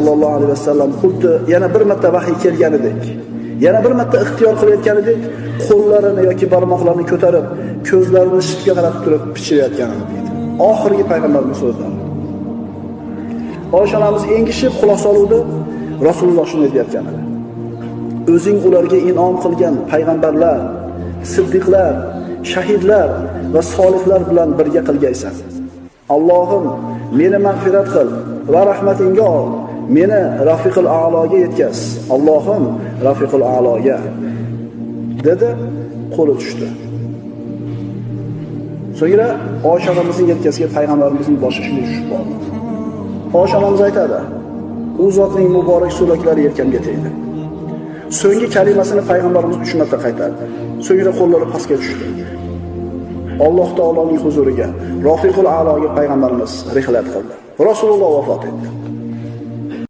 sollallohu alayhi vasallam xuddi yana bir marta vahiy kelganidek, yana bir marta ixtiyor qilayotganidek, qo'llarini yoki barmoqlarini ko'tarib, ko'zlarini shiftga qaratib turib pichirayotgan edi deydi. Oxirgi payg'ambarning so'zlari. Oysha onamiz engishib quloq soluvdi, Rasululloh shunday deyotgan edi. O'zing ularga in'om qilgan payg'ambarlar, siddiqlar, shahidlar va solihlar bilan birga qilgaysan. Allohim, meni mag'firat qil va rahmatingga ol. Meni Rafiqul A'loga yetkaz. Allohim, Rafiqul A'loga, dedi, qo'li tushdi. So'ngra Oysha onamizning yelkasiga payg'ambarimizning boshi shunday tushib qoldi. Oysha onamiz aytadi, u zotning muborak so'laklari yelkamga tegdi. So'nggi kalimasini payg'ambarimiz 3 marta qaytardi. So'ngra qo'llari pastga tushdi. Alloh taoloning huzuriga, Rafiqul A'loga payg'ambarimiz rihlat qildi. Rasululloh vafot etdi.